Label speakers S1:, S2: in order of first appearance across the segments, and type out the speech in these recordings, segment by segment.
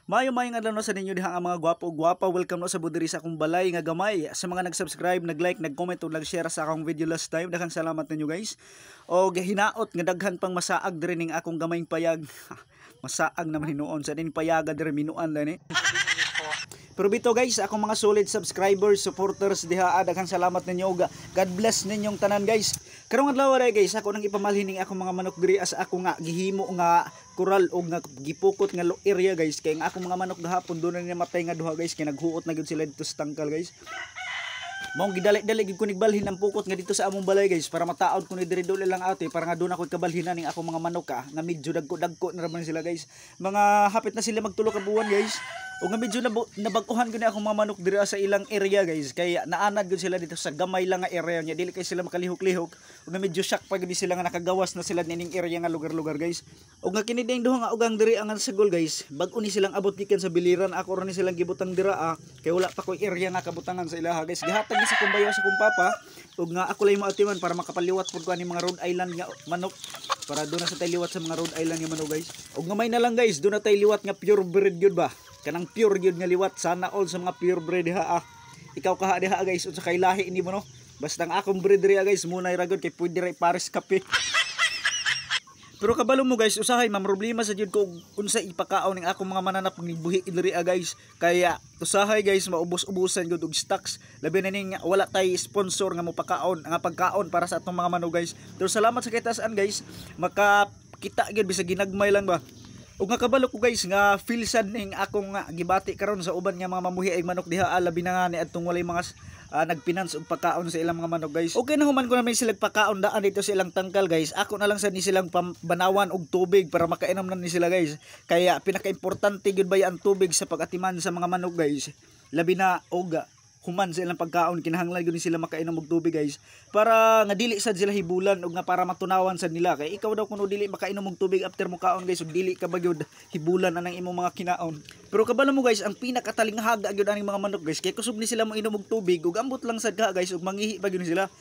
S1: Mayo maayong adlaw na sa ninyo diha nga mga gwapo gwapa. Welcome no sa budiri sa akong balay nga gamay. Sa mga nag-subscribe, nag-like, nag-comment ug nag-share sa akong video last time, daghang salamat ninyo, guys. Og hinaot nga daghan pang masaag diri ning akong gamayng payag. Masaag naman hinuon sa ning payaga diri, minuan lang eh. Pero bito guys, akong mga solid subscribers, supporters diha, daghang salamat ninyo ug God bless ninyong tanan, guys. Karong adlaw ra guys, ako nang ipamalhin ning akong mga manok diri as ako nga gihimo nga kural og nga gipukot nga area, guys, kay ang akong mga manok gahapon doon na namatay nga duha, guys, kay naghuot na gyud sila dito sa tangkal, guys. Maong gidali-dali gyud ko nigbalhin ang pukot nga dito sa among balay, guys, para mataod ko ni diri duli lang ate para nga doon ako kabalhinan ning akong mga manok nga medyo dagko-dagko na raman sila, guys. Mga hapit na sila magtulo ka buwan, guys. O nga medyo nabag-uhan ko ni akong mga manok diri sa ilang area, guys, kay naanad gud sila dito sa gamay lang nga area niya, dili kay sila makalihok-lihok. O nga medyo shock pa gud sila nga nakagawas na sila nining area nga lugar-lugar, guys. O nga kini ding duha nga ugang diri ang sagol, guys. Bag-o ni silang abot gikan sa biliran, ako ra ni silang gibutang dira kay wala pa ko area nga kabutangan sa ilaha, guys. Gihatag ni sa kumbayo sa kong papa ug nga ako lang moatiman para makapaliwat pud ko ani mga Rhode Island nga manok, para doon na sa tay liwat sa mga Rhode Island nga manok, guys. Ug gamay na lang, guys, doon na tay liwat nga pure breed gyud ba? Kanang pure gyud nga liwat, sana all sa mga pure breed diha ah. Ikaw kaha diha, guys, unsa kay lahi ni mo, no? Basta ang akong breed diha, guys, munay ra gyud kay pwede ra ipares kape. Pero kabalo mo guys, usahay mamroblema sa jud ko unsa ipakaon ning akong mga mananap buhi diri guys. Kaya usahay guys, maubos-ubusan gud og stocks. Labi na ning wala tay sponsor nga mopakaon nga pagkaon para sa atong mga manok, guys. Pero salamat sa kitasan, guys, makakita gyud bisag ginagmay lang ba. Ug nga kabalo ko guys nga feel sad ning akong nga gibati karon sa uban nga mga mamuhi ay manok diha, labi na nga ni adtong walay mga nagpinans og pagkaon sa ilang mga manok, guys. Okay na human ko naman sila pagkaon daan dito sa ilang tangkal, guys. Ako na lang sa ni silang banawan og tubig para makainom na ni sila, guys. Kaya pinakaimportante gyud ba ang tubig sa pag-atiman sa mga manok, guys. Labi na og human sa ilang pagkaon, kinahanglan gyud ni sila makainom og tubig, guys, para nga dili sad sila hibulan ug nga para matunawan sad nila, kay ikaw daw kuno dili makainom og tubig after mo kaon, guys, ug dili ka ba gyud hibulan anang imong mga kinaon. Pero kabalo mo guys, ang pinakatalinghaga gyud aning mga manok, guys, kay kusog ni sila mo inom og tubig ug ambot lang sad ka, guys, ug mangihi pa gyud ni sila.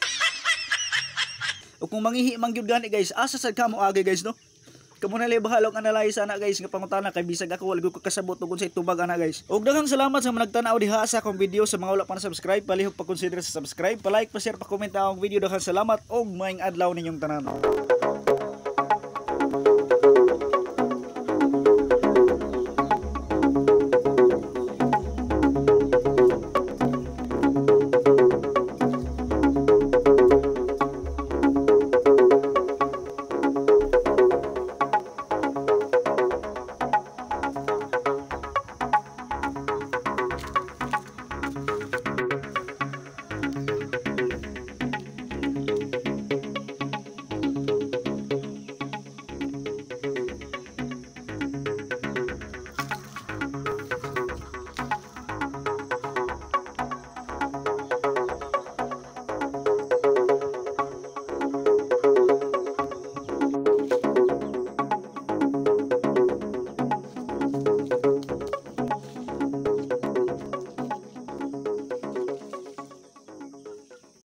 S1: Ug kung mangihi man gyud gani, guys, asa sad ka mo agi, guys, no? Kamo na lang bahala og analyze ana, guys, nga pangutana, kay bisag ako wala ko kasabot ug unsay tubag ana, guys. Og daghang salamat sa mga nagtan-aw diha sa akong video. Sa mga wala pa na subscribe, palihog pa consider sa subscribe, pa like, pa share, pa comment akong video. Daghang salamat og maayong adlaw ninyong tanan.